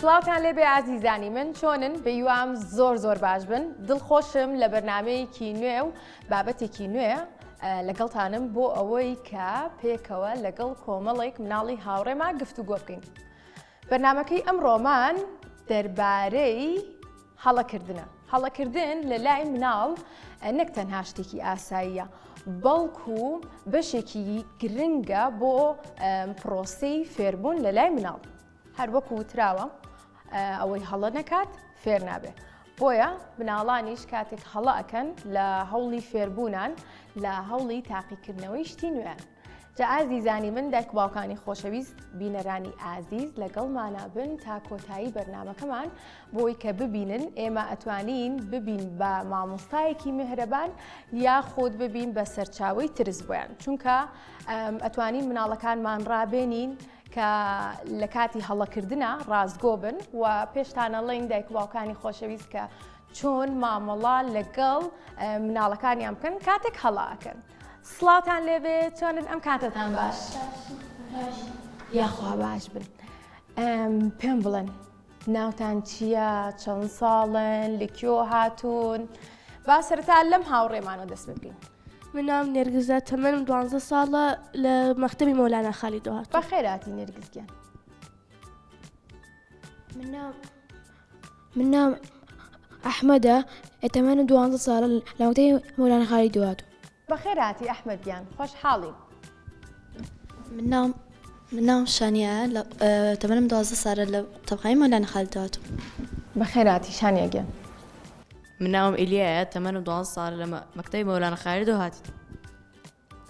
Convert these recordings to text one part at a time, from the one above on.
سڵاوتان لێبێ ئازیزانی من چۆنن بەیوام زۆر زۆر باش بن دڵخۆشم لە بەرنمەیەکی نوێ و بابەتێکی نوێ لەگەڵتانم بۆ ئەوەی کە پێکەوە لەگەڵ کۆمەڵێک مناڵی هاوڕێما گفتوگۆ بکەین بەرنمەکەی ئەمڕۆمان دەربارەی هەڵەکردنە. هەڵەکردن لە لای مناڵ نەک تەنها شتێکی ئاساییە، بەڵکو بەشێکی گرنگە بۆ پرۆسەی فێربوون لە لای مناڵ. هەر وەکو وتراوە ئەوەی هەڵە نەکات فێر نابێ. بۆیە مناڵانیش کاتێک هەڵە ئەکەن لە هەوڵی فێربوونان لە هەوڵی تاقیکردنەوەی شتی نوێیان. جا ئازیزانی من دایک و باوکانی خۆشەویست بینەرانی ئازیز لەگەڵمانا بن تا کۆتایی بەرنامەکەمان بۆی کە ببینن ئێمە ئەتوانین ببین بە مامۆستایەکی میهرەبان یاخود ببین بە سەرچاوەی ترس بۆیان چونکە ئەتوانین مناڵەکانمان ڕابێنین کە لە کاتی هەڵەکردنا ڕاستگۆ بن و پێشتانەڵین دایک و باوکانی خۆشەویست کە چۆن مامەڵە لەگەڵ مناڵەکانیان بکەن کاتێک هەڵە ئەکەن. سڵاوتان لێبێ چۆنن ئەم کاتەتان باش یاخوا باش بن پێم بڵێن ناوتان چییە چەند ساڵن لە کوێ هاتوون با سەرتا لەم هاوڕێمانەوە دەست بکەین من ناوم نێرگزە تەمەنم دوانزە ساڵە لە مەکتەبی مەولانا خالیدەوە هاتووم. بەخێراتی نێرگز گیان. من ناوم من ناوم ئەحمەدە تەمەنم دوانزە ساڵە لە مەکتەبی مەولانا خالیدەوە هاتووم. بەخێرهاتی ئەحمەد گیان خۆشحاڵین. من ناوم من ناوم شانیایە لە تەمەنم 12 سالە لە قوتابخانەی مەولانا خالید هاتووم. بەخێرهاتی شانیا گیان. من ناوم ئیلیایە تەمەنم 12 سالە لە مەکتەبی مەولانا خالیدەوە هاتیتم.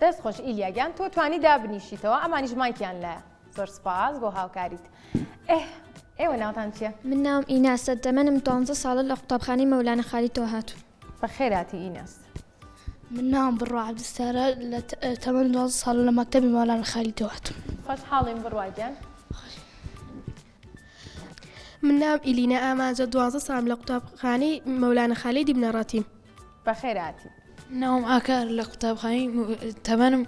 دەست خۆش ئیلیا گیان تۆ توانی دابنیشیتەوە ئەمانیش مایکیان لایە زۆر سپاس بۆ هاوکاریت ئێه ئێوە ناوتان چییە؟ من ناوم ئیناسە تەمەنم دوانزە ساڵە لە قوتابخانەی مەولانا خالیدەوە هاتووم. بەخێرهاتی ئیناس. من ناوم بڕوا عەبدولستارە لە تەمەنم 12 ساڵە لە مەکتەبی مەولانا خالیدەوە هاتووم. خۆشحاڵین بڕوا گیان. من ناوم ئیلینا ئامانجە دوانزە ساڵم لە قوتابخانەی مەولانا خالیدی بنەڕەتیم. بەخێرهاتی. ناوم ئاکار لە قوتابخانەی تەمەنم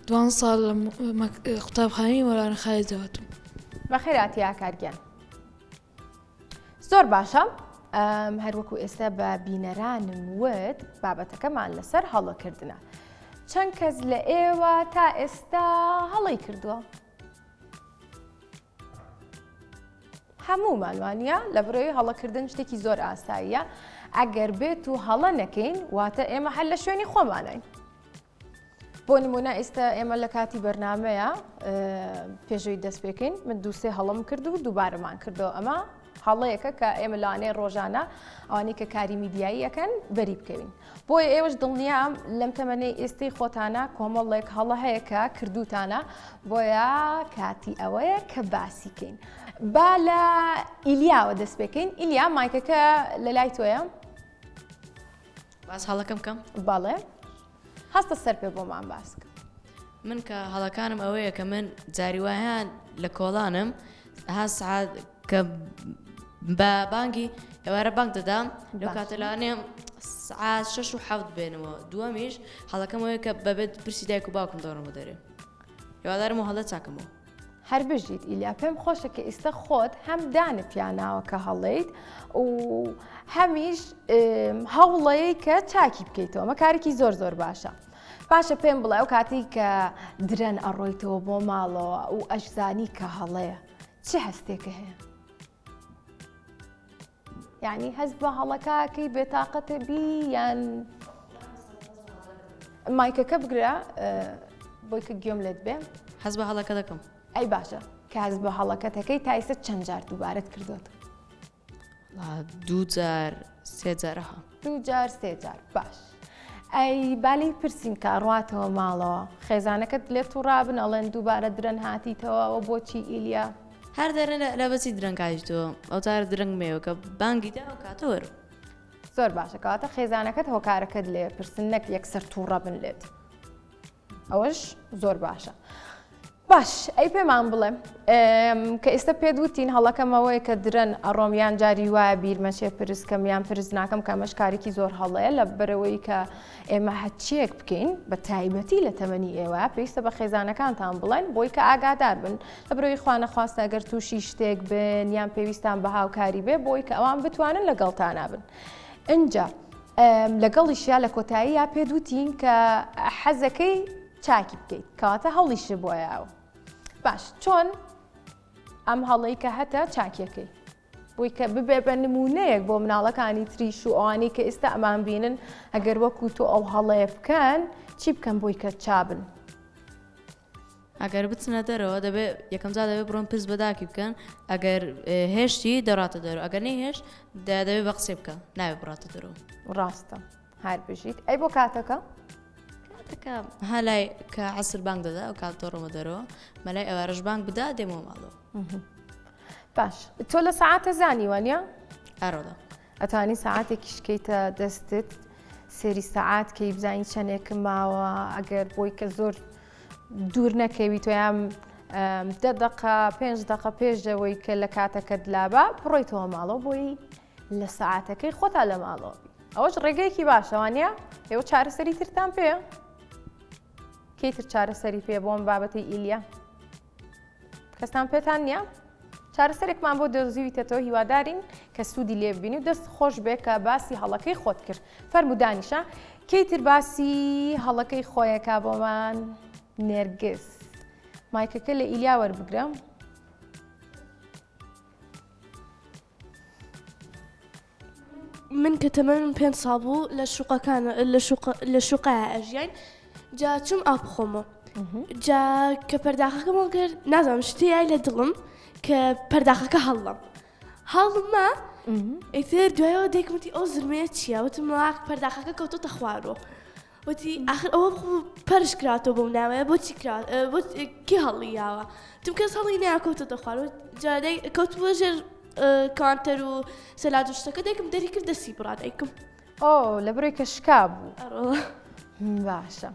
دوانزە ساڵ لە قوتابخانەی مەولانا خالیدەوە هاتووم. بەخێرهاتی ئاکار گیان. زۆر باشە هەروەکو ئێستا بە بینەرانم وت بابەتەکەمان لەسەر هەڵەکردنە چەند کەس لە ئێوە تا ئێستا هەڵی کردووە هەمومان وانە لە برۆی هەڵەکردن شتێکی زۆر ئاساییە ئەگەر بێت و هەڵە نەکەین واتە ئێمە هەر لە شوێنی خۆمانین بۆ نمونە ئێستا ئێمە لە کاتی بەرنمەیە پێشەوەی دەست پێکەین من دووسێ هەڵم کرد و دووبارەمان کردەوە ئەمە هەڵەیەکە کە ئێمە لەوانەیە ڕۆژانە ئەوانەی کە کاری میدیایی ئەەکەن بەری بکەوین بۆیە ئێوەش دڵنیام لەم تەمەنەی ئێستەی خۆتانە کۆمەڵێک هەڵە هەیە کە کردوتانە بۆیە کاتی ئەوەیە کە باسی کەین با لە ئیلیاوە دەست پێکەین ئیلیا مایکەکە لە لای تۆیە باس هەڵەکەم بکەم؟ بەڵێ هەستە سەر پێ بۆمان باس کە. من کە هەڵەکانم ئەوەیە کە من جاری وایان لە کۆڵانم ها سعات کە بە بانگی ئێوارە بانگ دەدام لەو کاتە لەوانەیە سعات شەش و حەوت بێنەوە دووەمیش هەڵەکەم ئەوەیە کە بەبێت پرسی دایک و باوکم دەڕۆمە دەرێ هیوادارم و هەڵە چاکەمەوە. هەر بژیت ئیلیا پێم خۆشە کە ئیستا خۆت هەم دانت پیاناوە کە هەڵەیت و هەمیش هەوڵەیە کە چاکی بکەیتەوە ئەمە کارێکی زۆر زۆر باشە باشە پێم بڵێ ئەو کاتی کە درەن ئەڕۆیتەوە بۆ ماڵەوە و ئەشزانی کە هەڵەیە چ هەستێکە هەیە یعنی هەست بە هەڵەکەکەی بێتاقەتە بی یان مایکەکە بگرە بۆی کە گوێم لێت بێ هەست بە هەڵەکە دەکەم ئەی باشە کە هەست بە هەڵەکەتەکەی تا ئیستا چەند جار دووبارەت کردوێت دوو جار سێ جارەها دوو جار سێ جار باش ئەی بالی پرسین کە ئەڕاتەوە ماڵەوە خێزانەکەت لێت تووڕابن ئەڵێن دووبارە درەن هاتیتەوە بۆچی ئیلیا هەر دەرێ لە بەچی درەنگ هاتیتەوە ئەو جارە درەنگ مەیەوە کە بانگی دا ئەو کاتە وەرە. زۆر باشە کەواتە خێزانەکەت هۆکارەکەت لێ پرسن نەک یەکسەر تووڕە بن لێت ئەوەش زۆر باشە. باش ئەی پێمان بڵێ کە ئێستا پێت وتین هەڵەکەم ئەوەیە کە درەن ئەڕۆم یان جاری وایە بیرمەچێ پرس کەم یان پرس ناکەم کە ئەمەش کارێکی زۆر هەڵەیە لە بەرەوەی کە ئێمە هەچیەک بکەین بە تایبەتی لە تەمەنی ئێوە پێویستە بە خێزانەکانتان بڵێن بۆی کە ئاگادار بن لە برۆی خوانەخواستە ئەگەر تووشی شتێک بن یان پێویستان بە هاوکاری بێ بۆی کە ئەوان بتوانن لەگەڵتانا بن ئینجا لەگەڵیشیا لە کۆتایی یا پێت وتین کە حەزەکەی چاکی بکەیت کەواتە هەوڵیشت بۆ یاوە باش چۆن ئەم هەڵەی کە هەتە چاکیەکەی بۆی کە ببێ بە نمونەیەک بۆ مناڵەکانی تریش و ئەوانەی کە ئێستا ئەمان بینن ئەگەر وەکو تۆ ئەو هەڵەیە بکەن چی بکەن بۆی کە چابن ئەگەر بچنە دەرەوە دەبێ یەکەم جار دەبێ بڕۆن پرس بە داکی بکەن ئەگەر هێشتی دەڕاتە دەرەوە ئەگەر نەیهێشت دەبێ بە قسەی بکە ناوێ بڕاتە دەرەوە. ڕاستە هەر بژیت ئەی بۆ کاتەکە؟ کاتەکە ها لای کە عەسر بانگ دەدا ئەو کات دەڕۆمە دەرەوە مەلای ئێوارەش بانگ بدا دێمەوە ماڵەوە. باش تۆ لە سەعاتە زانی وانە؟ ئارۆڵە. ئەتوانی سەعاتێکیش کەیتە دەستت سێری سەعات کەی بزانی چەندێکم ماوە ئەگەر بۆی کە زۆر دوور نەکەوی تۆیان دە دقە پێنج دقە پێشەوەی کە لە کاتەکەت لابا بڕۆیتەوە ماڵەوە بۆی لە سەعاتەکەی خۆتا لە ماڵەوە بی ئەوەش ڕێگەیەکی باشەوانە ئێوە چارەسەری ترتان پێ کەی تر چارەسەری پێ بۆم بابەتی ئیلیا کەستان پێتان نییە؟ چارەسەرێکمان بۆ دۆزیویتەتەوە هیوادارین کە سوودی لێ ببینی و دەست خۆش بێ کە باسی هەڵەکەی خۆت کرد فەرموو دانیشە کەی تر باسی هەڵەکەی خۆیەکا بۆمان نێرگز مایکەکە لە ئیلیا وەربگرە من کە تەمەنم پێنج ساڵ بوو لە شوقەکان لە شوقە لە شوقەیا ئەژیاین جا چووم ئاو بخۆمەوە جا کە پەرداخەکەم هەڵکرد نازانم شتێیای لە دڵم کە پەرداخەکە هەڵڵم هەڵما ئیتر دوایەوە دایکم وتی ئەو زرمەیە چییە وتم واق پەرداخەکە کەوتۆتە خوارەوە وتی ئاخر ئەوە خۆ پەرش کراتەوە بەو ناوەیە بۆچی کرا بۆ کێ هەڵی یاوە وتم کەس هەڵی نیا کەوتۆتە خوارەوە جا دای کەوتبووە ژێر کانتەر و سەلاج و شتەکە دایکم دەری کرد دەستی بڕا دایکم. ئۆ لەبەرەوەی کە شکا بوو. باشە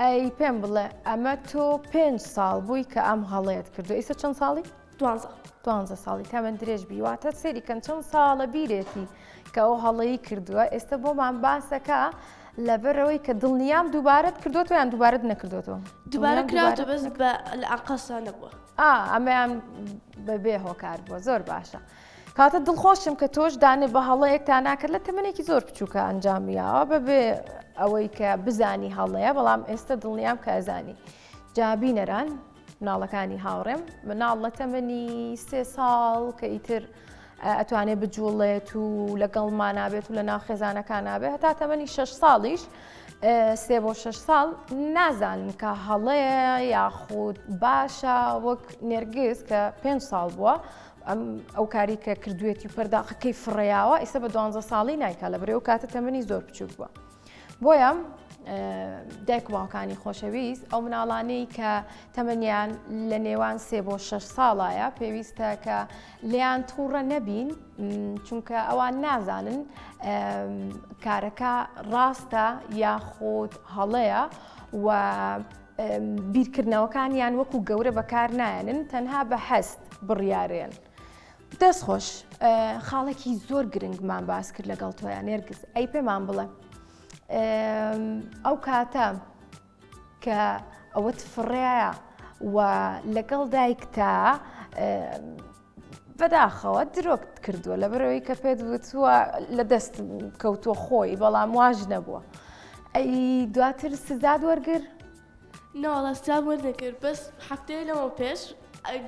ئەی پێم بڵێ ئەمە تۆ پێنج ساڵ بووی کە ئەم هەڵەیەت کردو ئیسە چەند ساڵی؟ دوانزە. دوانزە ساڵی تەمەن درێژ بی واتە سەیری کەن چەند ساڵە بیرێتی کە ئەو هەڵەی کردووە ئێستا بۆمان باسەکە لەبەرەوەی کە دڵنیام دووبارەت کردوەوە یان دووبارەت نەکردوەوە دووبارە کراوەتە بەس بە لە ئەنقەستا نەبووە. ئا ئەمەیان بەبێ هۆکار بووە زۆر باشە کاتە دڵخۆشم کە تۆش دانێ بە هەڵەیەک تا ناکرد لە تەمەنێکی زۆر بچووکە ئەنجام یاوە بەبێ ئەوەی کە بزانی هەڵەیە بەڵام ئێستا دڵنیام کە ئەزانی جابینەران مناڵەکانی هاوڕێم مناڵ لە تەمەنی سێ ساڵ کە ئیتر ئەتوانێت بجوڵێت و لەگەڵمان نابێت و لە ناو خێزانەکان نابێت هەتا تەمەنی شش ساڵیش سێ بۆ شش ساڵ نازانن کە هەڵەیە یاخود باشە وەک نێرگز کە پێنج ساڵ بووە ئەم ئەو کاری کە کردوێتی و پەرداخەکەی فڕیاوە ئیستا بە دوانزە ساڵی نایکا لە بەرەو کاتە تەمەنی زۆر بچووک بووە. بۆیە دایک و باوکانی خۆشەویست ئەو مناڵانەی کە تەمەنیان لە نێوان سێ بۆ شەش ساڵایە پێویستە کە لێیان تووڕە نەبین چونکە ئەوان نازانن کارەکە ڕاستە یاخود هەڵەیە و بیرکردنەوەکانیان وەکو گەورە بەکار نایەنن تەنها بە هەست بڕیارێن. دەست خۆش خاڵێکی زۆر گرنگمان باس کرد لەگەڵ تۆیا نێرگز ئەی پێمان بڵێ ئەو کاتە کە ئەوەت فڕێە و لەگەڵ دایکتا بەداخەوە درۆکت کردووە لەبەرەوەی کە پێت وتووە لە دەست کەوتووە خۆی بەڵام واژ نەبووە ئەی دواتر سزاد وەرگر؟ نەوەڵا سزام وەرنەگرت بەس هەفتەیە لەمەو پێش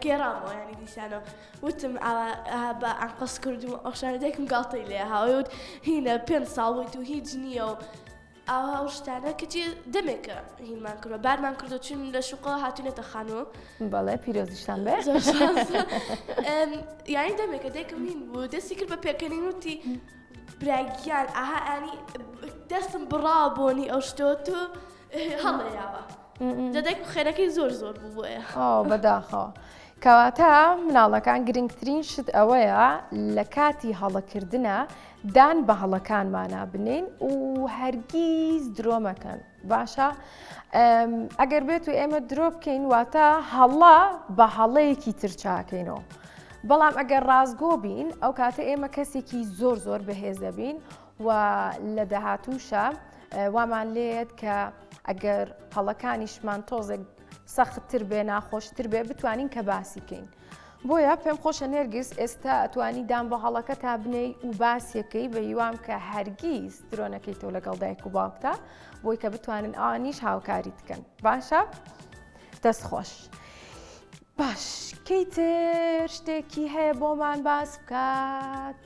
گێڕامەوە یانی دیسانەوە وتم ئاوا بە ئەنقەست کردم و ئەو شتانە دایکم گاڵتەی لێ هاوەی وت هینە پێنج ساڵ بوویت و هیچ نییە و ئاوا ئەو شتانە کەچی دەمێکە هینمان کردوە بارمان کردو چون لە شوقەوە هاتوینەتە خانوو بەڵێ پیرۆزیشتان بێ زۆر سوپاس. ئەم، یانی دەمێکە دایکم هین بوو دەستی کرد بە پێکەنین وتی برا گیان ئاها ئانی دەستم بڕا بۆنی ئەو شتەوە تۆ هەڵێیاوە جا دایکم خێرەکەی زۆر زۆر بوو بۆیە ئەو بەداخەوە. کەواتە مناڵەکان گرنگترین شت ئەوەیە لە کاتی هەڵەکردنا دان بە هەڵەکانمانا بنێین و هەرگیز درۆ مەکەن باشە ئەگەر بێت و ئێمە درۆ بکەین واتە هەڵە بە هەڵەیەکی تر چاکەینەوە بەڵام ئەگەر ڕاستگۆ بین ئەو کاتە ئێمە کەسێکی زۆر زۆر بەهێز دەبین و لە داهاتووشە وامان لێت کە ئەگەر هەڵەکانیشمان تۆزێک سەختتر بێ ناخۆشتر بێ بتوانین کە باسی کەین. بۆیە پێم خۆشە نێرگس ئێستا ئەتوانی دان بە هەڵەکە تا بنێی و باسیەکەی بە هیوام کە هەرگیز درۆ نەکەیتەوە لەگەڵ دایک و باوکتا بۆی کە بتوانن ئەوانیش هاوکاریت کەن باشە دەست خۆش باش کەیتر شتێکی هەیە بۆمان باس بکات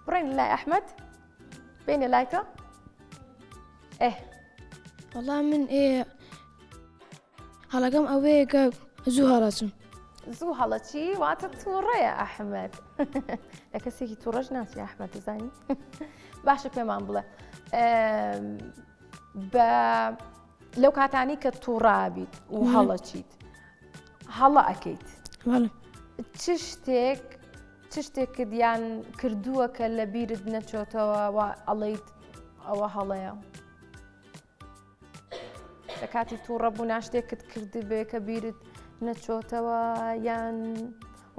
بڕێن لای ئەحمد بینە لای تۆ ئێ وەڵا من ئێ هەڵەکەم ئەوەیە کە زوو هەڵەچم. زوو هەڵەچی واتە تووڕەیە ئەحمد لە کەسێکی تووڕەش ناچی ئەحمد دەزانی باشە پێمان بڵێ بە لەو کاتانی کە تووڕابیت و هەڵەچیت هەڵە ئەکەیت چ شتێک چ شتێکت یان کردووە کە لە بیرت نەچۆتەوە و ئەڵیت ئەوە هەڵەیە لە کاتی تووڕە بوو شتێکت کردبێ کە بیرت نەچۆتەوە یان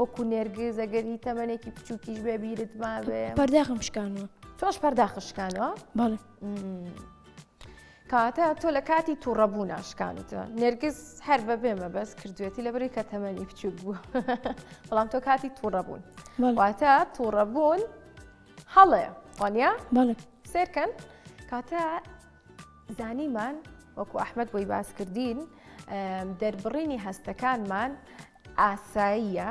وەکو نێرگز ئەگەر هی تەمەنێکی بچووکیش بێ بیرت مابێ پەرداخم شکانوە تۆش پەرداخ شکانوە بەڵێ کاتە تۆ لە کاتی تووڕەبوو ناشکانتە نێرگز هەر بە بێ مەبەست کردوێتی لە بەری کە تەمەنی بچووک بوو بەڵام تۆ کاتی تووڕەبوون واتە تووڕەبوون هەڵەیە وانە سێرکەن کاتە زانیمان وەکو ئەحمد بۆی باس کردین دەربڕینی هەستەکانمان ئاساییە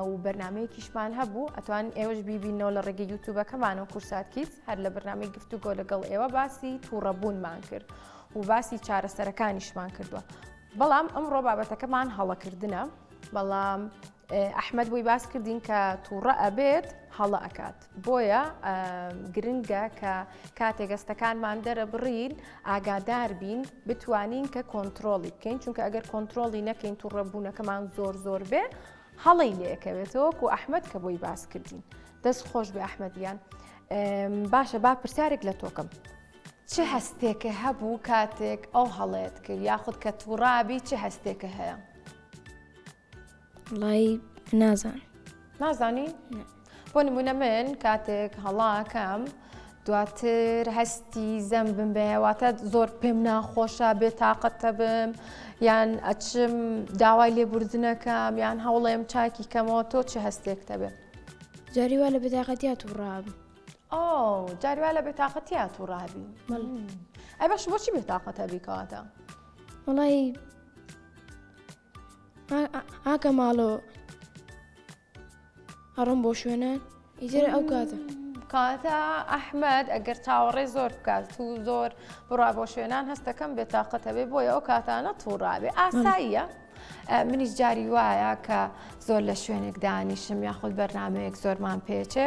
و بەرنمەیەکیشمان هەبوو ئەتوان ئێوەش بیبینەوە لە ڕێگەی یوتوبەکەمان و کورسات کیس هەر لە بەرنامەی گفتوگۆ لەگەڵ ئێوە باسی تووڕەبوونمان کرد و باسی چارەسەرەکانیشمان کردووە بەڵام ئەمڕۆ بابەتەکەمان هەڵەکردنە بەڵام ئەحمەد بۆی باس کردین کە تووڕە ئەبێت هەڵە ئەکات بۆیە گرنگە کە کاتێک گەستەکانمان دەرەبڕین ئاگادار بین بتوانین کە کۆنتترۆلی بکەین چونکە ئەگەر کۆنتترۆلی نەکەین تووڕەبوونەکەمان زۆر زۆر بێ هەڵی لێکەوێتەوە و ئەحمد کە بۆی باس کردین دەست خۆش بێ ئەحمەدیان باشە با پرسیارێک لە تۆکەم چ هەستێکە هەبوو کاتێک ئەو هەڵێت کرد یاخود کە تووڕابی چ هەستێکە هەیە؟ وەڵایی نازانم. نازانی؟ بۆ نمونە من کاتێک هەڵاکەم دواتر هەستی زەم بم بێ واتە زۆر پێم ناخۆشە بێ تااقەتە بم یان ئەچم داوای لێبوردنەکەم یان هەوڵێم چاکی کەمەوە تۆ چ هەستێک دەبێت جاری وا لە بێتاقەتیا تووڕابم ئەو جاری وا لە بێتاقەتیا تووڕابی ئەی باش بۆچی بێتاقەتە بیکەواتە وەڵی ئاکە ماڵۆ ئەڕۆم بۆ شوێنە ئیتر ئەو کاتە. کاتە ئەحمد ئەگەر چاوەڕێ زۆر بکات و زۆر بڕا بۆ شوێنان هەستەکەم بێتاقەتە بێ بۆیە ئەو کاتانە تووڕابێ ئاساییە. منیش جاری وایە کە زۆر لە شوێنێک دانیشم یاخود بەرنمەیەک زۆرمان پێچێ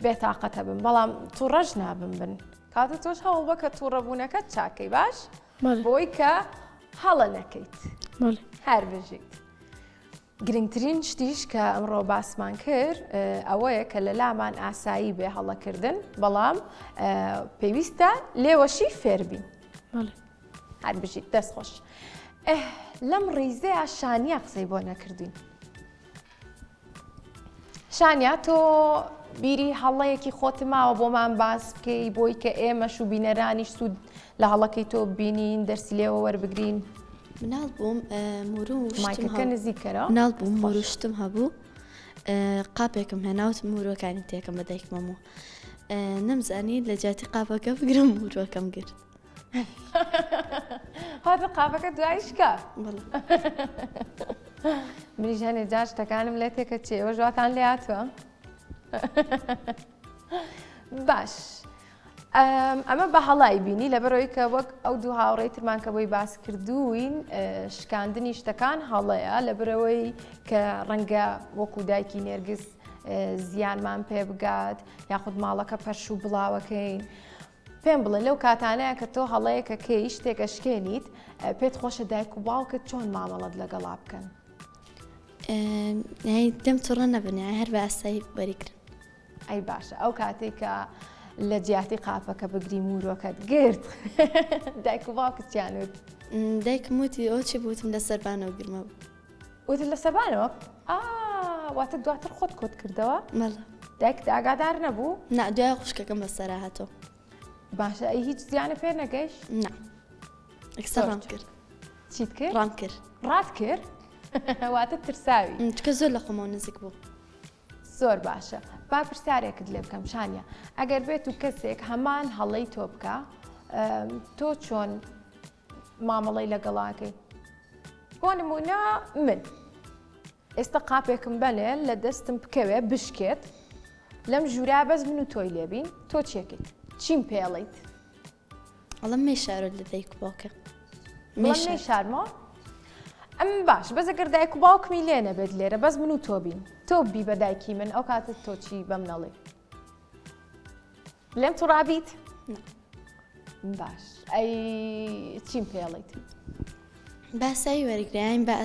بێتاقەتە بم بەڵام تووڕەش نابم بن کاتە تۆش هەوڵ بە کە تووڕەبوونەکە چاکەی باش بۆی کە هەڵە نەکەیت هەر بژیت. گرنگترین شتیش کە ئەمڕۆ باسمان کرد ئەوەیە کە لە لامان ئاسایی بێ هەڵەکردن بەڵام پێویستە لێوەشی فێربین هەر بژیت دەست خۆش لەم ڕیزەیە شانیا قسەی بۆ نەکردین. شانیا تۆ بیری هەڵەیەکی خۆت ماوە بۆمان باس بکەی بۆی کە ئێمەش و بینەرانیش سوود لە هەڵەکەی تۆ بینین دەرسی لێوە وەربگرین مناڵ بووم مورو مایکەکە نزیکەرە مناڵ بووم مورو شتم هەبوو قاپێکم هێناوت مورۆکانی تێکەم بە دایکمەمەوە نەمزانی لە جیاتی قاپەکە بگرم مورۆکەم گرت هاتە قاپەکە دوای شکا منیش هەنێ جار شتەکانم لێ تێکە چێ ئێوە ژواتان لێ هاتووە باش ئەمە بە هەڵای بینی لەبەرەوەی کە وەک ئەو دوو هاوڕێی ترمان کە بۆی باس کردوین شکاندنی شتەکان هەڵەیە لەبەرەوەی کە ڕەنگە وەکو دایکی نێرگز زیانمان پێ بگات یاخود ماڵەکە پەرش و بڵاوەکەین پێم بڵێ لەو کاتانەیە کە تۆ هەڵەیەکەکەی شتێک ئەشکێنیت پێت خۆشە دایک و باوکت چۆن مامەڵەت لەگەڵا بکەن؟ یانی لێم توڕە نەبن یانی هەر بە ئاسایی وەریگرن. ئەی باشە ئەو کاتێک کە لە جیاتی قاپەکە بگری مورۆکەت گرت دایک و باوکت چیان وت؟ دایکم وتی ئەوە چی بوو وتم لە سەربانەوە گرمە بوو. وتت لە سەربانەوە؟ ئا واتە دواتر خۆت کۆت کردەوە؟ بەڵێ. دایکت ئاگادار نەبوو؟ نا دوای خوشکەکەم بەسەرا هاتەوە. باشە ئەی هیچ زیانە پێ نەگەیشت؟ نا یەکسەر ڕام کرد. چیت کرد؟ ڕام کرد. ڕات کرد؟ واتە ترساوی. چونکە زۆر لە خۆمەوە نزیک بوو. زۆر باشە با پرسیارێکت لێ بکەم شانیا ئەگەر بێت و کەسێک هەمان هەڵەی تۆ بکە تۆ چۆن مامەڵەی لەگەڵاکەی بۆ نمونە من ئێستا قاپێکم بەنێ لە دەستم بکەوێ بشکێت لەم ژوورا بەس من و تۆی لێبین تۆ چێکیت چیم پێڵیت ئەڵم مەیشارۆ لە دایک و باوکە. مەیشارمەوە؟ ئەم باش بەس ئەگەر دایک و باوکمی لێ نەبێت لێرە بەس من و تۆ بین تۆ بی بە دایکی من ئەو کاتە تۆ چی بەم نەڵێ لێم توڕابیت باش ئەی چیم پێڵیت باسایی وەرگریان بە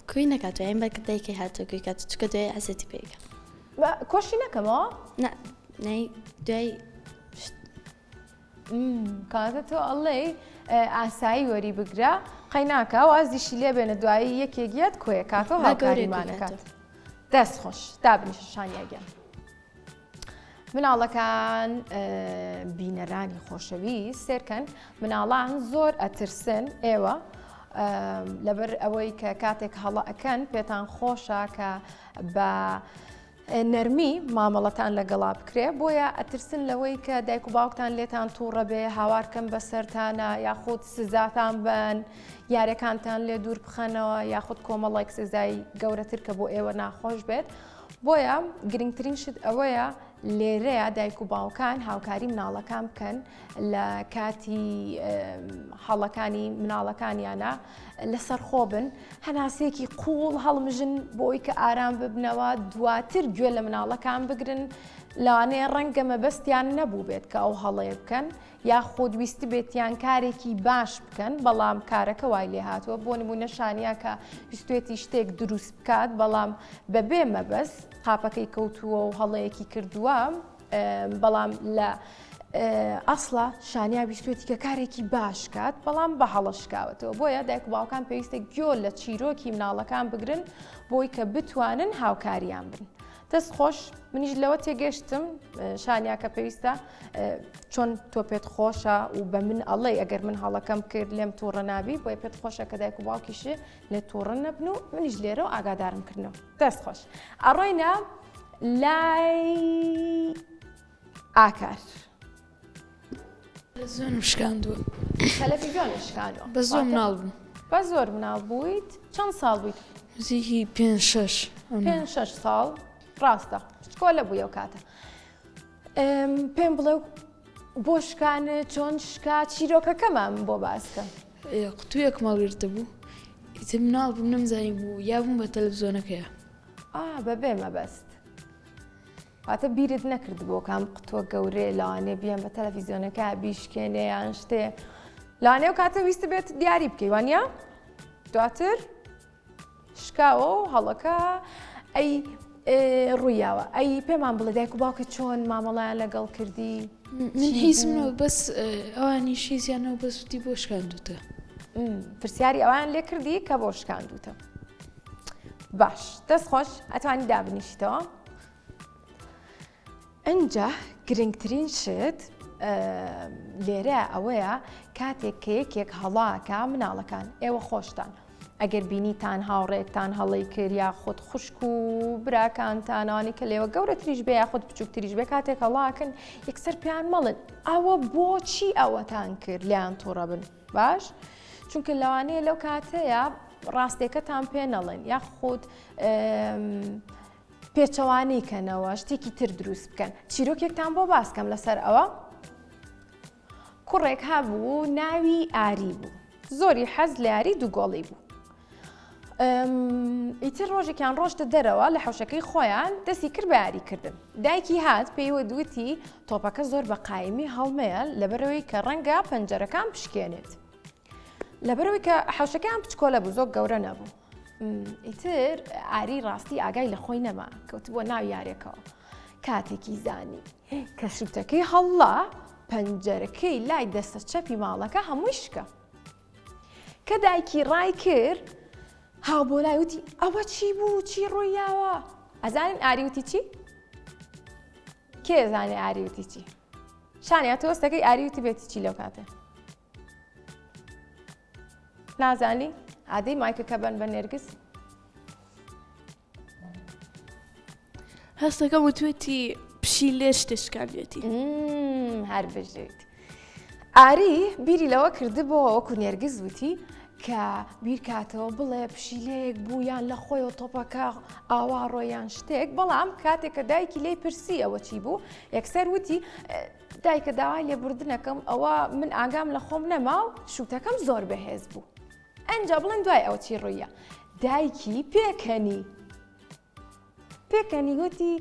کوی نەکات یان بە دایکی هاتۆ کوی کات چکە دوای عزەتی پێگە کۆشی نەکەمەوە نای دوای کەواتە تۆ ئەڵێی ئاسایی وەری بگرە قەیناکە وازیشی لێ بێنە دوایی یەکێک یەت کۆیەکاتەوە هاوکاریمانەکات دەست خۆش دابنیشە شانیا گیان مناڵەکان بینەرانی خۆشەوی سێرکەن مناڵان زۆر ئەترسن ئێوە لەبەر ئەوەی کە کاتێک هەڵە ئەکەن پێتان خۆشە کە بە نەرمی مامەڵەتان لەگەڵا بکرێ بۆیە ئەترسن لەوەی کە دایک و باوکتان لێتان تووڕە بێ هاوارکەم بەسەرتانە یاخود سزاتان بن یارەکانتان لێ دوور بخەنەوە یاخود کۆمەڵێک سزای گەورەتر کە بۆ ئێوە ناخۆش بێت بۆیە گرنگترین شت ئەوەیە لێرەیە دایک و باوکان هاوکاری مناڵەکان بکەن لە کاتی هەڵەکانی مناڵەکانیانە لەسەر خۆ بن هەناسەیەکی قوڵ هەڵمژن بۆی کە ئارام ببنەوە دواتر گوێ لە مناڵەکان بگرن لەوانەیە ڕەنگە مەبەستیان نەبوو بێت کە ئەو هەڵەیە بکەن یاخود ویستبێتیان کارێکی باش بکەن بەڵام کارەکە وای لێ هاتووە بۆ نمونە شانیا کە ویستێتی شتێک دروست بکات بەڵام بەبێ مەبەست قاپەکەی کەوتووە و هەڵەیەکی کردووە بەڵام لە ئەسڵا شانیا ویستوێتی کە کارێکی باش کات بەڵام بە هەڵە شکاوەتەوە بۆیە دایک و باوکان پێویستە گوێ لە چیرۆکی مناڵەکان بگرن بۆی کە بتوانن هاوکاریان بن دەست خۆش منیش لەوە تێگەشتم شانیا کە پێویستە چۆن تۆ پێت خۆشە و بە من ئەڵێ ئەگەر من هەڵەکەم کرد لێم تووڕە نابی بۆیە پێت خۆشە کە دایک و باوکیشی لێ تووڕە نەبن و منیش لێرە و ئاگادارم کردنەوە دەست خۆش ئەڕۆینە لای ئاکار. تەلەفزیۆنم شکاندووە. تەلەفزیۆنت شکاندووە. بە زۆر مناڵ بووم. بە زۆر مناڵ بوویت چەند ساڵ بوویت؟ نزیکی پێ شەش. پێ شەش ساڵ ڕاستە بچکۆلە بووی ئەو کاتە. پێم بڵێ بۆ شکانێ چۆن شکا چیرۆکەکەمان بۆ باسکە. قوتوویەکم هەڵگرتبوو ئیتر مناڵ بووم نەمزانی بوو یا بووم بە تەلەفزیۆنەکەیە. ئا بەبێ مەبەست. واتە بیرت نەکردبووە کام قوتووە گەورەیە لەوانەیە بیەن بە تەلەفیزیۆنەکە بیشکێنێ یان شتێ لەوانەیە ئەو کاتە ویست بێت دیاری بکەی وانە دواتر شکاوە و هەڵەکە ئەی ڕوویاوە ئەی پێمان بڵێ دایک و باوکە چۆن مامەڵیان لەگەڵ کردی من هیچم بەس ئەوانی شیزیانەوە بەس وتی بۆ شکاندوتە پرسیاری ئەوان لێ کردی کە بۆ شکاندوتە باش دەست خۆش ئەتوانی دابنیشیتەوە ئەجا گرنگترین شت لێرە ئەوەیە کاتێک کە یەکێک هەڵاکە مناڵەکان ئێوە خۆشتان ئەگەر بینیتان هاوڕێکتان هەڵی کرد یاخود خوشک و براکانتانانی کە لێوە گەورەتریش بێ یاخود بچووکتریش بێ کاتێک هەڵاکن یەکسەر پێیان مەڵن ئەوە بۆچی ئەوەتان کرد لیان تووڕە بن باش چونکە لەوانەیە لەو کاتەیە ڕاستێکەتان پێ نەڵێن یاخود پێچەوانەی کەنەوە شتێکی تر دروست بکەن چیرۆکێکتان بۆ باسکەم لەسەر ئەوە کوڕێک هەبوو ناوی ئاری بوو زۆری حەز لە یاری دووگۆڵی بوو ئیتر ڕۆژێکیان ڕۆشتە دەرەوە لە حوشەکەی خۆیان دەستی کرد بە یاریکردن دایکی هات پێیوە دوتی تۆپەکە زۆر بە قایمی هەڵمەیە لەبەرەوەی کە ڕەنگە پەنجەرەکان بشکێنێت لەبەرەوەی کە حوشەکەیان بچکۆلە بوو زۆر گەورە نەبوو. ئیتر ئاری ڕاستی ئاگای لە خۆی نەما کەوتبووە ناو یارێکەوە کاتێکی زانی کە شوتەکەی هەڵلا پەنجەرەکەی لای دەستە چەپی ماڵەکە هەمووی شکا. کە دایکی ڕای کرد هاوبۆلای وتی ئەوە چی بوو چی ڕوویاوە ئەزانین ئاری وتی چی؟ کێ زانێ ئاری وتی چی؟ شانیا تۆ هەستەکەی ئاری وتی بێتی چی لەو کاتێ؟ نازانی؟ ئادەی مایکەکە بەن بە نێرگز هەستەکەم وتوێتی پشیلێ شتێ شکاندوێتی. هەر بژیت. ئاری بیری لەوە کردبۆوە وەکو نێرگز وتی کە بیرکاتەوە بڵێ پشیلەیەک بوو یان لە خۆیەوە تۆپەکە ئاوا ڕۆیان شتێک بەڵام کاتێک کە دایکی لی پرسی ئەوە چی بوو یەکسەر وتی دایکە داوای لێبوردنەکەم ئەوە من ئاگام لە خۆم نەما و شوتەکەم زۆر بەهێز بوو. ئەنجا بڵێن دوای ئەوە چی ڕوویە دایکی پێکەنی پێکەنی وتی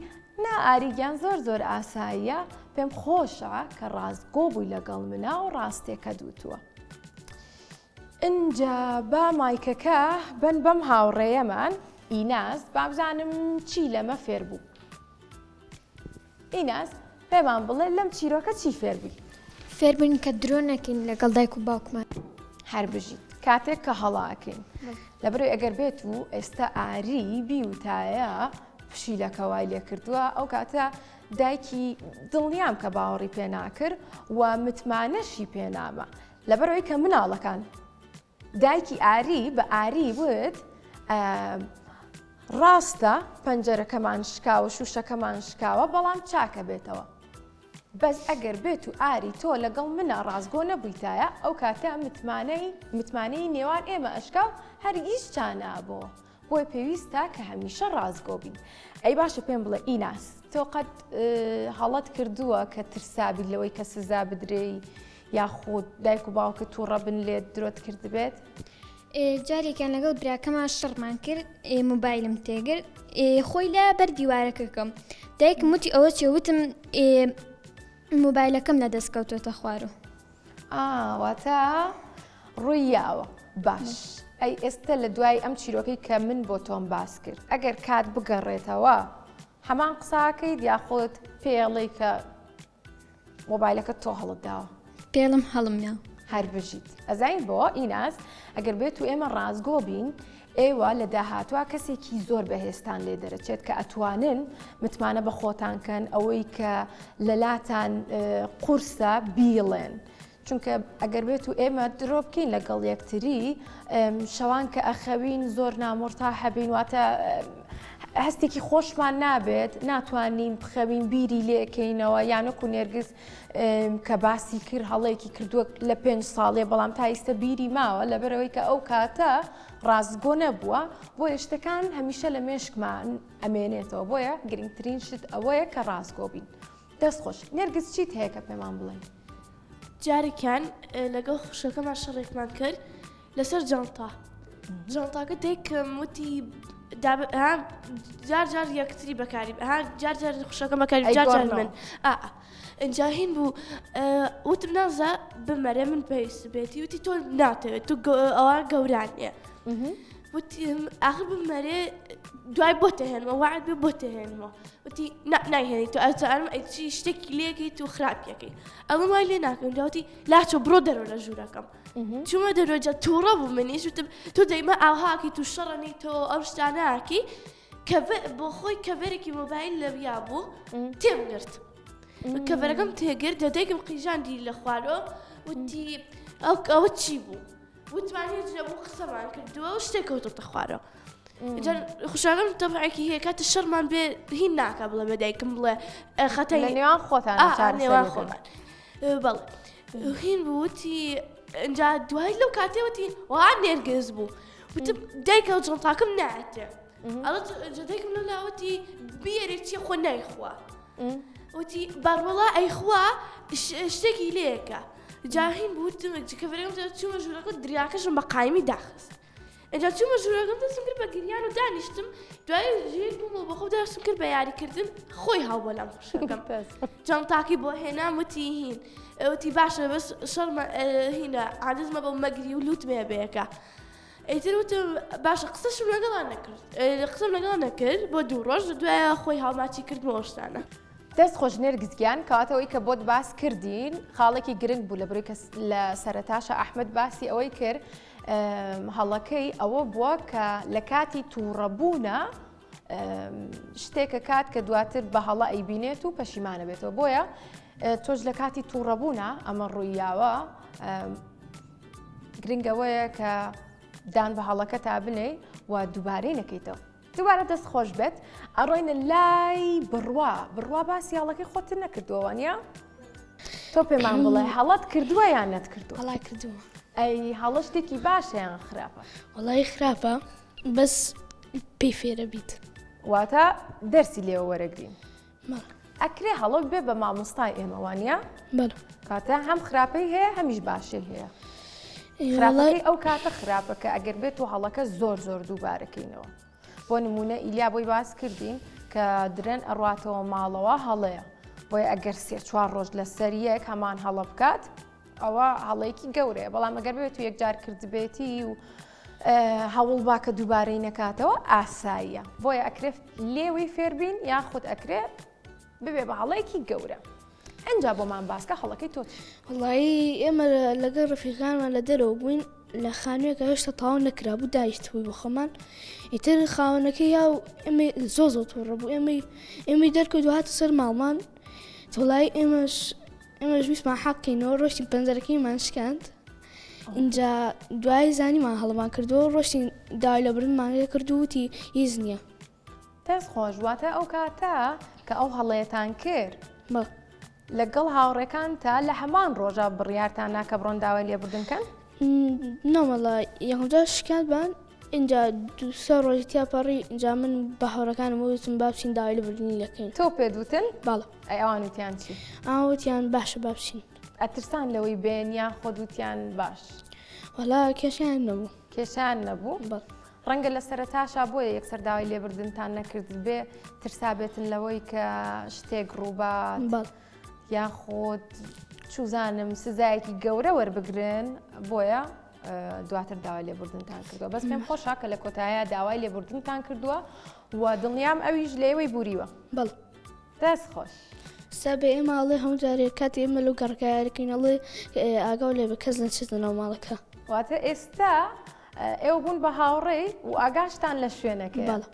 نا ئاری گیان زۆر زۆر ئاساییە پێم خۆشە کە ڕاستگۆ بووی لەگەڵ منا و ڕاستێکە دووتووە. ئینجا با مایکەکە بن بەم هاوڕێیەمان ئیناس بابزانم چی لەمە فێر بوو. ئیناس پێمان بڵێ لەم چیرۆکە چی فێر بووی؟ فێربووین کە درۆ نەکەین لەگەڵ دایک و باوکمان. هەر بژیت کاتێک کە هەڵاکەین لەبەرئەوەی ئەگەر بێت و ئێستا ئاری بیوتایە پشیلەکە وای لێ کردووە ئەو کاتە دایکی دڵنیام کە باوەڕی پێ ناکرد و متمانەشی پێ ناما لەبەرئەوەی کە مناڵەکان دایکی ئاری بە ئاری وت ڕاستە پەنجەرەکەمان شکاوە شوشەکەمان شکاوە بەڵام چاکە بێتەوە بەس ئەگەر بێت و ئاری تۆ لەگەڵ منە ڕاستگۆ نەبوویتایە ئەو کاتە متمانەی متمانەی نێوان ئێمە ئەشکا و هەرگیز چانابەوە بۆیە پێویستە کە هەمیشە ڕاستگۆ بین. ئەی باشە پێم بڵێ ئیناس تۆ قەت هەڵەت کردووە کە ترسابیت لەوەی کە سزا بدرێی یاخود دایک و باوکت تووڕە بن لێت درۆت کردبێت؟ جارێکیان لەگەڵ براکەمان شەڕمان کرد مۆبایلم تێگرت خۆی لە بەر دیوارەکەکەم دایکم وتی ئەوە چێ وتم مۆبایلەکەم لە دەست کەوتۆتە خوارو. ئا واتە ڕووی یاوە باش ئەی ئێستا لە دوای ئەم چیرۆکەی کە من بۆ تۆم باس کرد ئەگەر کات بگەڕێتەوە هەمان قساکەیت یاخود پێڵی کە مۆبایلەکە تۆ هەڵت داوە پێڵم هەڵم یا هەر بژیت ئەزین بۆ ئیناس ئەگەر بێت و ئێمە ڕاستگۆ بین ئێوە لە داهاتوە کەسێکی زۆر بەهێزتان لێ دەرەچێت کە ئەتوانن متمانە بە خۆتان کەن ئەوەی کە لەلاتان قورسە بیڵێن. چونکە ئەگەر بێت و ئێمە درۆ بکەین لەگەڵ یەکتری شەوان کە ئەخەوین زۆر نامۆرتا هەبین واتە هەستێکی خۆشمان نابێت ناتوانین بخەوین بیری لێکەینەوە یانەکو نێرگز کە باسی کرد هەڵەیەکی کردووە لە پێنج ساڵێ بەڵام تا ئیستە بیری ماوە لەبەرەوەی کە ئەو کاتە ڕاستگۆ نەبووە بۆیە شتەکان هەمیشە لە مێشکمان ئەمێنێتەوە بۆیە گرنگترین شت ئەوەیە کە ڕاستگۆ بین دەست خۆش نێرگز چیت هەیە کە پێمان بڵێن جارێکیان لەگەڵ خوشەکەمان شەڕێکمان کرد لەسەر جانتا جانتاکە دایکم وتی جار جار یەکتری بەکاری جار جار خوشەکەم بەکاری جار جار من ئینجا هین بوو وتم نازە بمەرێ من پێویست بێتی وتی تۆ ناتەوێت تو ئەوە گەوران نییە وتی ئاخر بمەرێ دوای بۆ تهێنمەوە وعد بێ بۆ تهێنمەوە وتی نایهێنی تۆ ئەزانم ئەی چی شتێکی لێکەیت و خراپیەکەی ئەمە وای لێ ناکەم جاوتی لاچۆ بڕۆ دەرەوە لە ژوورەکەم چوومە دەرەوە جا تووڕە بوو منیش وتم تۆ دەیمە ئاوهاکی تو شەڕەنی تۆ ئەو شتانەکی کە بۆ خۆی کەڤەرێکی مۆبایل لەویا بوو تێم گرت کەڤەرەکەم تێگرت دەدەیکم قیژاندی لە خوارەوە وتی ئەو ئەوە چی بوو وتمان هیچ نەبوو قسەمان کردووە و شتێک کەوتۆتە خوارەوە خوشاگەم تەبعێکی هەیە کاتە شەرمان بێ هین ناکە بڵێ بە دایکم بڵێ خەتای لە نێوان خۆتان نێوان خۆمان بەڵێ هین بوو وتی ئینجا دوای لەو کاتێ وتی وا نێرگز بوو وتم دایکە و جڵتاکەم ناتێ ئەڵە دایکم لەو لاوتی بیێرێ چیە خۆ نایخوا وتی باڕوەڵا ئەیخوا شتێکی لەیەکە جاهین بوو کەڤەرەکەم چوومە ژوورەکە دریاکەشم بە قایمی داخست ئینجا چوومە ژوورەکەم دەستم کرد بە گریان و دانیشتم دوای ژیر بووم و بەخۆم دەستم کرد بە یاریکردن خۆی هاو بۆ لام خوشەکەم جانتاکی بۆ هێنام وتی هین وتی باشە بەس شەرمە هینە عادزمە بۆ مەگری و لوت مێ بەیەکە. ئیتر وتم باشە قسەشم لەگەڵا نەکرد قسەم لەگەڵ نەکرد بۆ دوو ڕۆژ دوایە خۆی هاوماچی کردمەوە شتانە. دەست خۆش نێرگز گیان کەواتە ئەوەی کە بۆت باس کردین خاڵێکی گرنگ بوو لە بری کە لە سەرەتاشە ئەحمد باسی ئەوەی کرد هەڵەکەی ئەوە بووە کە لە کاتی تووڕەبوونە شتێکە کات کە دواتر بە هەڵە ئەیبینێت و پەشیمانە بێتەوە بۆیە تۆش لە کاتی تووڕەبوونە ئەمە ڕوویاوە گرنگەوەیە کە دان بە هەڵەکە تا بنێی و دووبارەی نەکەیتەوە. دووبارە دەست خۆش بێت ئەڕۆینە لای بڕوا بڕوا باسی هەڵەکەی خۆت نەکردووە وانە؟ تۆ پێمان بڵێ هەڵەت کردووە یان نەتکردووە؟ وەڵا کردووە. ئەی هەڵە شتێکی باشە یان خراپە؟ وەڵی خراپە بەس پێی فێرە بیت. واتە دەرسی لێوە وەرەگرین. ئەکرێ هەڵە بێ بە مامۆستای ئێمە وانە؟ بەڵێ. کاتە هەم خراپەی هەیە هەمیش باشەی هەیە. خراپەکەی ئەو کاتە خراپە کە ئەگەر بێت و هەڵەکە زۆر زۆر دووبارەکەینەوە. بۆ نمونە ئیلیا بۆی باس کردین کە درەن ئەڕاتەوە ماڵەوە هەڵەیە. بۆیە ئەگەر سێ چوار ڕۆژ لەسەر یەک هەمان هەڵە بکات ئەوە هەڵەیەکی گەورەیە بەڵام ئەگەر بێت و یەکجار کردبێتی و هەوڵ با کە دووبارەی نەکاتەوە ئاساییە بۆیە ئەکرێ لێوی فێربین یاخود ئەکرێ ببێ بە هەڵەیەکی گەورە ئەجا بۆمان باسکە هەڵەکەی تۆ وڵایی ئێمە لەگەڵ ڕفیقانمان لە دەرەوە بووین لە خانوویەکە هێشتا تەواو نەکرابوو دایشتبووی بۆ خۆمان ئیتر خاوەنەکەی یا و ئێمەی زۆ زۆر تووڕە بوو ئێمەی ئێمەی دەرکرد و هاتە سەر ماڵمان تۆڵای ئێمەش ئێمەش ویستمان حەقینەوە ڕۆشتین پەنجەرەکەیمان شکاند اینجا دوای زانیمان هەڵمان کردووە ڕۆشتین داوای لێبوردنمان لێ کرد و وتی هیچ نییە. دەست خۆش واتە ئەو کاتە کە ئەو هەڵەیەتان کرد بەڵێ. لەگەڵ هاوڕێکانتا لە هەمان ڕۆژا بڕیارتان نا کە بڕۆن داوای لێبوردن کەن؟ نەوەڵا یەکەمجار شکاندمان ئینجا دوو سێ ڕۆژی تیا پەڕی ئینجا من بە هاوڕێکانم وتم با بچین داوای لێبوردنی لێ کەین. تۆ پێت وتن؟ بەڵێ. ئەی ئەوان وتیان چی؟ ئەوان وتیان باشە با بچین. ئەترسان لەوەی بێن یان خۆت وتیان باش؟ وەڵا کێشەیان نەبوو. کێشەیان نەبوو؟ بەڵێ. ڕەنگە لە سەرەتاشا بۆیە یەکسەر داوای لێبردنتان نەکردبێ ترسابێتن لەوەی کە شتێک ڕووبات بەڵێ. یاخود چوزانم سزایەکی گەورە وەربگرن بۆیە دواتر داوای لێبوردنتان کردووە بەس پێم خۆشە کە لە کۆتایە داوای لێبوردنتان کردووە و دڵنیام ئەویش لێوەی بوریوە. بەڵێ. دەست خۆش. سا بە ئێمە ئەڵێ هەموو جارێ کاتێ ئێمە لەو گەڕەکە یاریکەین ئەڵێ ئاگاو لێ بە کەس نەچێتە ناو ماڵەکە. واتە ئێستا ئێوە بوون بە هاوڕێی و ئاگاشتان لە شوێنەکەیە. بەڵێ.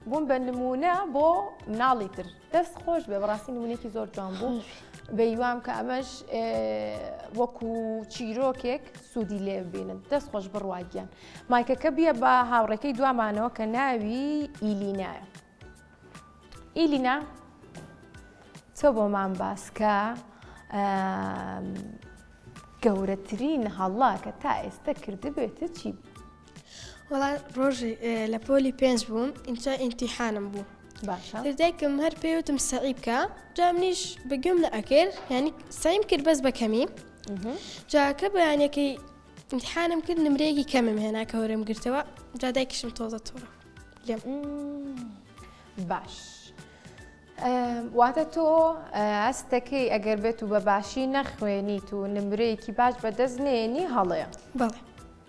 بوون بە نمونە بۆ مناڵی تر. دەست خۆش بێ بەڕاستی نمونێکی زۆر جوان بوو. بەیوام کە ئەمەش وەکو چیرۆکێک سوودی لێ ببینن. دەست خۆش بڕوا گیان. مایکەکە بیە بە هاوڕێکەی دوامانەوە کە ناوی ئیلینایە. ئیلینا تۆ بۆمان باسکە گەورەترین هەڵە کە تا ئێستا کردبێتە چی بوو؟ وەڵا ڕۆژێ لە پۆلی پێنج بووم ئینجا ئیمتیحانم بوو باشە تر دایکم هەر پێی وتم سەعی بکە جا منیش بە گوێم نەئەکرد یانی سەعیم کرد بەس بە کەمی جا کە بەیانەکەی ئیمتیحانم کرد نمرەیەکی کەمم هێنا کە وەرم گرتەوە جا دایکیشم تۆزە توڕە لێم باش واتە تۆ هەستەکەی ئەگەر بێت و بە باشی نەخوێنیت و نمرەیەکی باش بەدەست نێنی هەڵەیە بەڵێ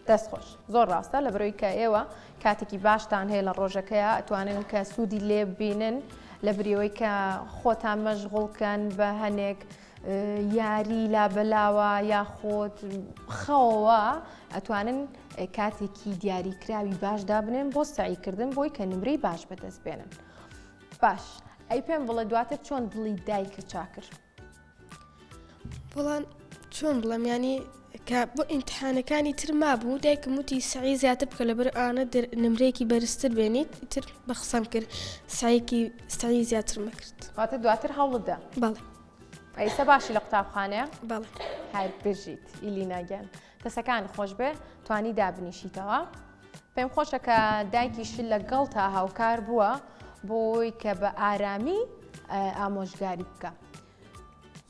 دەست خۆش زۆر ڕاستە لە بەرەوەی کە ئێوە کاتێکی باشتان هەیە لە ڕۆژەکەیە ئەتوانن کە سوودی لێ ببینن لە بریەوەی کە خۆتان مەشغوڵکەن بە هەنێک یاری لابەلاوە یاخود خەوەوە ئەتوانن کاتێکی دیاریکراوی باش دابنێن بۆ سعیکردن بۆی کە نمرەی باش بەدەست بێنن باش ئەی پێم بڵێ دواتر چۆن دڵی دایکە چاکرد بەڵام چۆن بڵێم ینی کە بۆ ئیمتحانەکانی تر مابوو دایکم وتی سعی زیاتر بکە لەبەر ئانە نمرەیەکی بەرزتر بێنیت تر بە قسەم کرد سعیکی سعی زیاترمە کرد واتە دواتر هەوڵدا بەڵێ ئەیسە باشی لە قوتابخانەیە بەڵێ هەر بژیت ئیلینا گیان دەسەکان خۆش بێ توانی دابنیشیتەوە پێم خۆشە کە دایکیش لەگەڵ تا هاوکار بووە بۆی کە بە ئارامی ئامۆژگاری بکە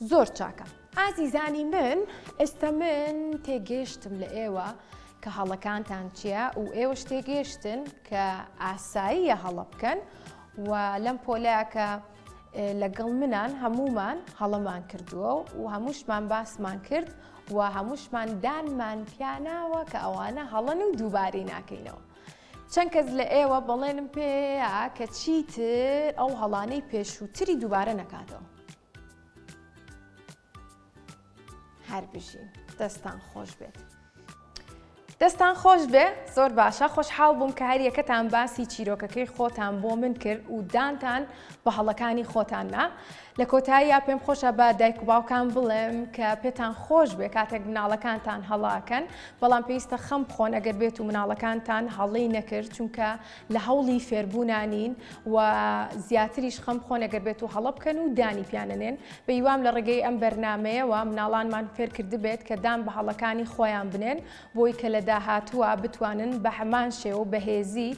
زۆر چاکە ئازیزانی من ئێستا من تێگەشتم لە ئێوە کە هەڵەکانتان چییە و ئێوەش تێگەشتن کە ئاساییە هەڵە بکەن و لەم پۆلەیە کە لەگەڵ منان هەمومان هەڵەمان کردووە و هەمووشمان باسمان کرد و هەمووشمان دانمان پیاناوە کە ئەوانە هەڵەن و دووبارەی ناکەینەوە. چەند کەس لە ئێوە بەڵێنم پێیە کە چیتر ئەو هەڵانەی پێشووتری دووبارە نەکاتەوە؟ هەر بژین دەستان خۆش بێت. دەستان خۆش بێ زۆر باشە خۆشحاڵ بووم کە هەریەکەتان باسی چیرۆکەکەی خۆتان بۆ من کرد و دانتان بە هەڵەکانی خۆتان نا لە کۆتاییا پێم خۆشە بە دایک و باوکان بڵێم کە پێتان خۆش بێ کاتێک مناڵەکانتان هەڵاکەن بەڵام پێویستە خەم بخۆن ئەگەر بێت و مناڵەکانتان هەڵەی نەکرد چونکە لە هەوڵی فێربوونا نین و زیاتریش خەم بخۆن ئەگەر بێت و هەڵە بکەن و دانی پیانەنێن بە هیوام لە ڕێگەی ئەم بەرنامەیەوە مناڵانمان فێرکردبێت کە دان بە هەڵەکانی خۆیان بنێن بۆی کە لە داهاتووە بتوانن بە هەمان شێوە و بەهێزی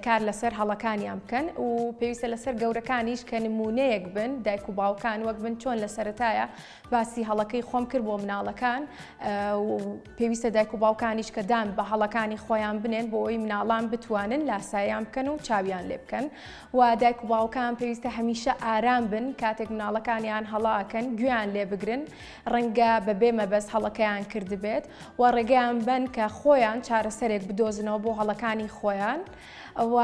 کار لەسەر هەڵەکانیان بکەن و پێویستە لەسەر گەورەکانیش کە نمونەیەک بن دایک و باوکان وەک من چۆن لە سەرەتایە باسی هەڵەکەی خۆم کرد بۆ مناڵەکان و پێویستە دایک و باوکانیش کە دان بە هەڵەکانی خۆیان بنێن بۆ ئەوەی مناڵان بتوانن لاساییان بکەن و چاویان لێ بکەن و دایک و باوکان پێویستە هەمیشە ئارام بن کاتێک مناڵەکانیان هەڵاکەن گوێیان لێ بگرن ڕەنگە بەبێ مەبەست هەڵەکەیان کردبێت و ڕێگەیان بەن کە خۆیان چارەسەرێک بدۆزنەوە بۆ هەڵەکانی خۆیان و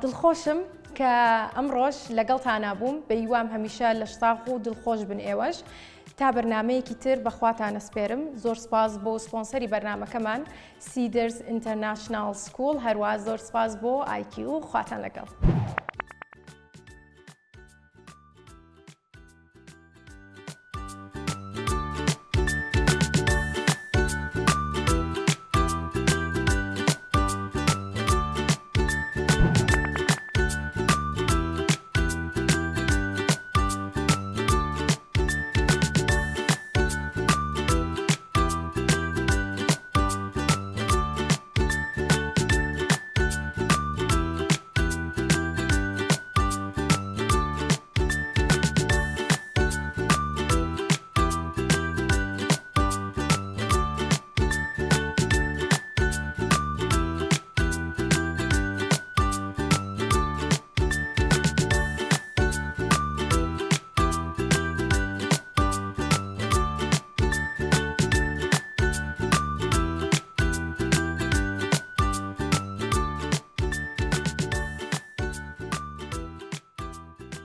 دڵخۆشم کە ئەمڕۆش لەگەڵتانا بووم بە هیوام هەمیشە لەشساغ و دڵخۆش بن ئێوەش تا بەرنمەیەکی تر بەخواتان ئەسپێرم زۆر سپاس بۆ سپۆنسەری بەرنمەکەمان Cedars International School هەروە زۆر سپاس بۆ IQ خواتان لەگەڵ.